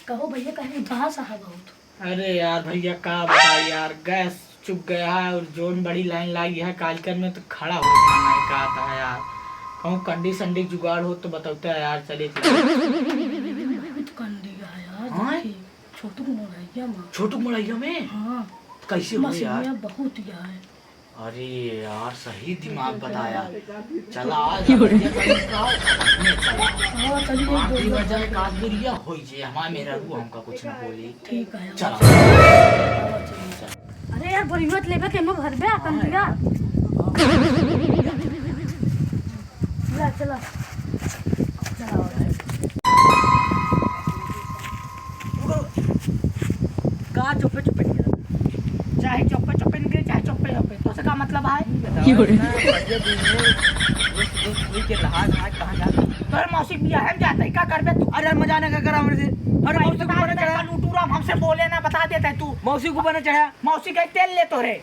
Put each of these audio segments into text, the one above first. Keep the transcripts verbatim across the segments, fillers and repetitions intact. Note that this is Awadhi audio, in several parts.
कहो भैया, कहीं उदास है बहुत। अरे यार भैया, का बताई यार, गैस चुक गया है और जौन बड़ी लाइन लागी है कालकर में, तो खड़ा हो पाना नहीं कहता है यार। कहूँ कंडी संडी जुगाड़ हो तो बतौता है यार, चले चले। बहुत कंडी है यार, हाँ? देखी, छोटू मड़ैया में। छोटू मड़ैया में? हाँ। कैसे हुए यार? मशीनिया बहुत यार। अरे यार, सही दिमाग बताया। चला, आज क्यों रे? अपने चला। हाँ, चलिए, हाँ, दो दो बजे बजे। एक आध बेरिया होई जे, हमारे मेहरारू हमका कुछ न बोली। ठीक है। चला। अरे यार, बोरियत लेबे के में भरबे, हाँ, कंटिया। यार। ला, चला। चला, और। रुको। का चुप्पे चुप्पे निकल? चाहे चुप्पे चुप्पे निकले, चाहे चुप्पे चुप्पे। तो से का मतलब है? बताओ क्यों रे? ना, बढ़िया दिन है। दोस्त, दोस्त मिल के नहा, नहा के कहाँ जाते? तोरे मौसी के बियाह में जाते, का करबे तू? अरे यार, मजा ना का करा हमरे से। अरे, भाई, मौसी को बता बना देते, चढ़ा। कल उठू राम हमसे बोले ना, बता देते तू। मौसी को बना चढ़ा। मौसी के तेल ले तोरे।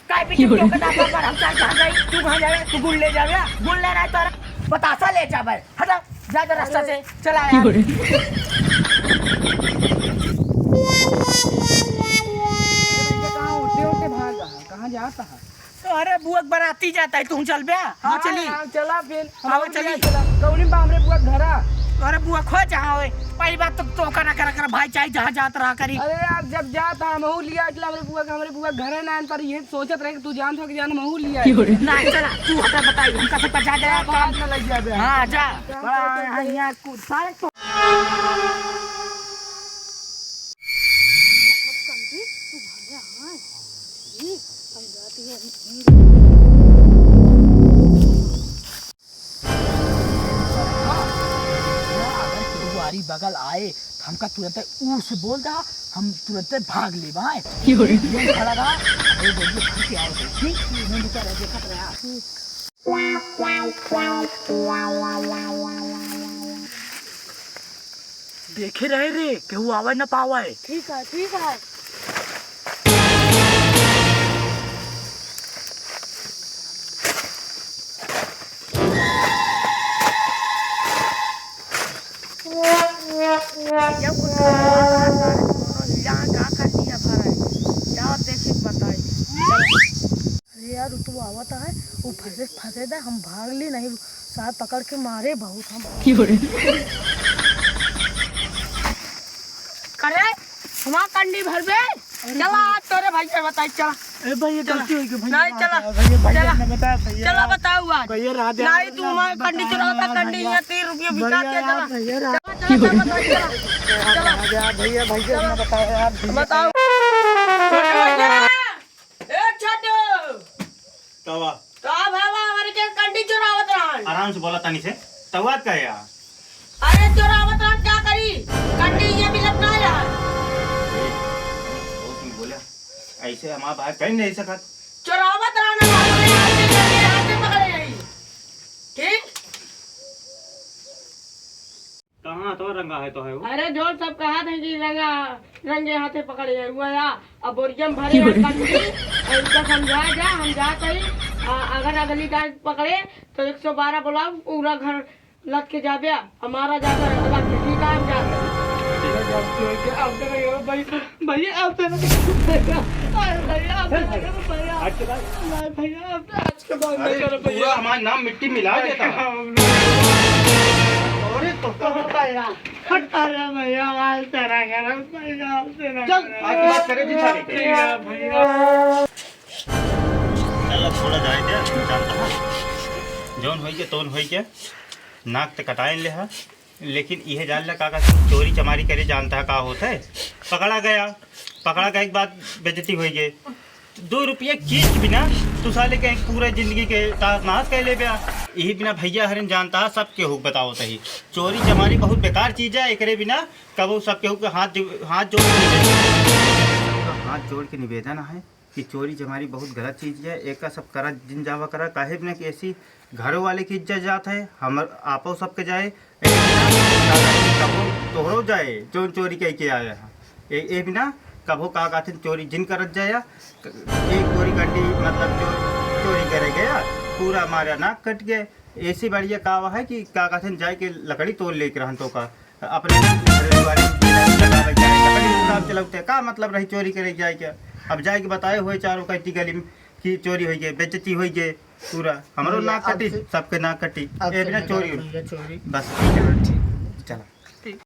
काय पीछे क्यों रे? क्यों के दांत पर हम चाहे कहाँ जाई? तू कहाँ जावे? तू गुड़ ले जावे? गुड़ ले रहा है तोरा? बतासा ले जावे। हटा, जा इधर रास्ता से। चला यार। क्यों रे? कहाँ उठे उठे भाग रहा? कहाँ जाता है? तो अरे बुआ के बराती जाता है, तू चल बे। हाँ, हाँ, चली। हाँ, चला फिर। हाँ, हम चली। चला। कौनी बा हमरे बुआ के घरा? अरे बुआ खो जहाँ होए। पहली बात तो, तो करा, करा, करा, भाई चाहे जहाँ जात रहा करी। अरे यार, जब जात हम हमहू लिया, इतना हमरे बुआ के, हमरे बुआ के घरे ना आन पर ये सोचत रहे कि तू जानत हो कि जान हमहू लिया। क्यों रे? ना, चला, तू हटा बताई, हम कैसे पहुँचा दे, क्या बात ना लग जाबे। हाँ, जा। क्या बड़ा बात है? यहाँ कुछ सारे तो अगर केहू आरी बगल आए, त हमका तुरंते ऊ से बोल दा, हम तुरंते भाग लेब, आए। क्यों रे? ये खड़ा रहा, अरे बोलिए, घर के आओ, ठीक? मुंह ऊपर है, देखत रहा। देखे रहे रे, केहू आवे न पावे। ठीक है, ठीक है। जब कुछ करवा रहा था, कोनो हीरा का कर दिया भरा है। जाओ देखे बताई। अरे यार, उ तो आवत है, उ फंसे, फंसे दा, हम भाग ली नहीं, सार पकड़ के मारे बहुत हम। क्यों रे? करे, हमार कंडी भरबे? अरे चला, भाई। आज तोरे भाई से बताई, चला। ए भाई, ये चला। गलती हो गई, भैया, नहीं, रात चला। है, भैया, भैया चला। ने बताया, भैया, चला, रात बताऊ आज। भैया, रात है। नहीं, तू हमार कंडी चुरावता, कंडी यहाँ तीन रुपया बिका के, चला। भैया, रात है। चला, चला, बताई, चला। चला। भैया, भैया, भैया, चला। ने बताया यार, भैया। बताऊ। भैया। ए छोटू। का बा? का भवा, हमरे के कंडी चुरावत रहन? आराम से बोला तनी से। तवात का है यार? अरे चुरावत रहन, का करी? कंडी ये मिलत ना यार। ए, बहुत ही बोला। ऐसे हमार भाई कहीं नहीं सकत। चुरावत रहन, हमारे हाथ से, हाथ से पकड़े यही। ठीक? कहाँ तो रंगा है तो है वो? अरे जोन सब कहा थे कि रंगा, रंगे हाथे पकड़े हैं, हुआ या, अब बोरिया में भरे हैं कंडी, इनका समझा जा, हम जात हई, आ, अगर अगली बार पकड़े तो एक सौ बारह बुलाओ, पूरा घर लद के जाबे, हमारा जाता है, लद के, ठीक है, हम जाते हैं। भैया, गलती हो गई, अब तो नहीं होगा भाई, भैया, अब तो नहीं, अरे भैया, अब तो नहीं होगा भैया, नहीं भैया, अब तो आज के बाद नहीं अरे, करो भैया। पूरा हमारा नाम मिट्टी मिला देता है। अरे तो हटा यार, हटा रे भैया, आज तेरा घर है भैया, आज तेरा चल, घर है। आज की बात करें जी, सारी। ठीक है भैया। चल, अब थोड़ा जाए दे, जानता है। जौन होई के, तौन होई के, नाक ते कटाए ले हा, लेकिन इहे जान ला का, का चोरी चमारी करे जानता है का होता है। पकड़ा गया, पकड़ा गए के बाद बेइज्जती होई गई। दो रुपया चीज के बिना तू साले के पूरा जिंदगी के तहस नहस कर ले बया। यही बिना भैया हरिन जानता है, सब केहू के बताओ तही। चोरी चमारी बहुत बेकार चीज है, एकरे बिना कबो सब केहू के हाथ जो-, हाथ जोड़ के निवेदन, हाथ जोड़ के निवेदन है कि चोरी चमारी बहुत गलत चीज है, एका सब करा जिन जावा करा, काहे बिना कि ऐसी घरों वाले की इज्जत जात है, हमर आपो सबके जाए, ए बिना का कहथिन कबो तोहरो जाए, जौन चोरी कई के आया है। ए, ए बिना कबो का कहथिन चोरी जिन करत जाया, एक चोरी कंडी मतलब चोर, चोरी करे गया, पूरा मारा नाक कट गए। ऐसी बढ़िया का है कि का कहथिन जाए के लकड़ी तोड़ लेके रहन तो का, अपने घरेलू वाली लगा लग जाए, लकड़ी के काम चलौते, का मतलब रही चोरी करे जाए के? अब जाए के बताए हुए चारों कहती गली में कि चोरी होइ गए, बेइज्जती होइ गए, पूरा हमरो भैया, ना कटी, आपसे सबके ना कटी। आपसे ए बिना ना चोरी करब होई। भैया, चोरी। बस ठीक है, ठीक। चला।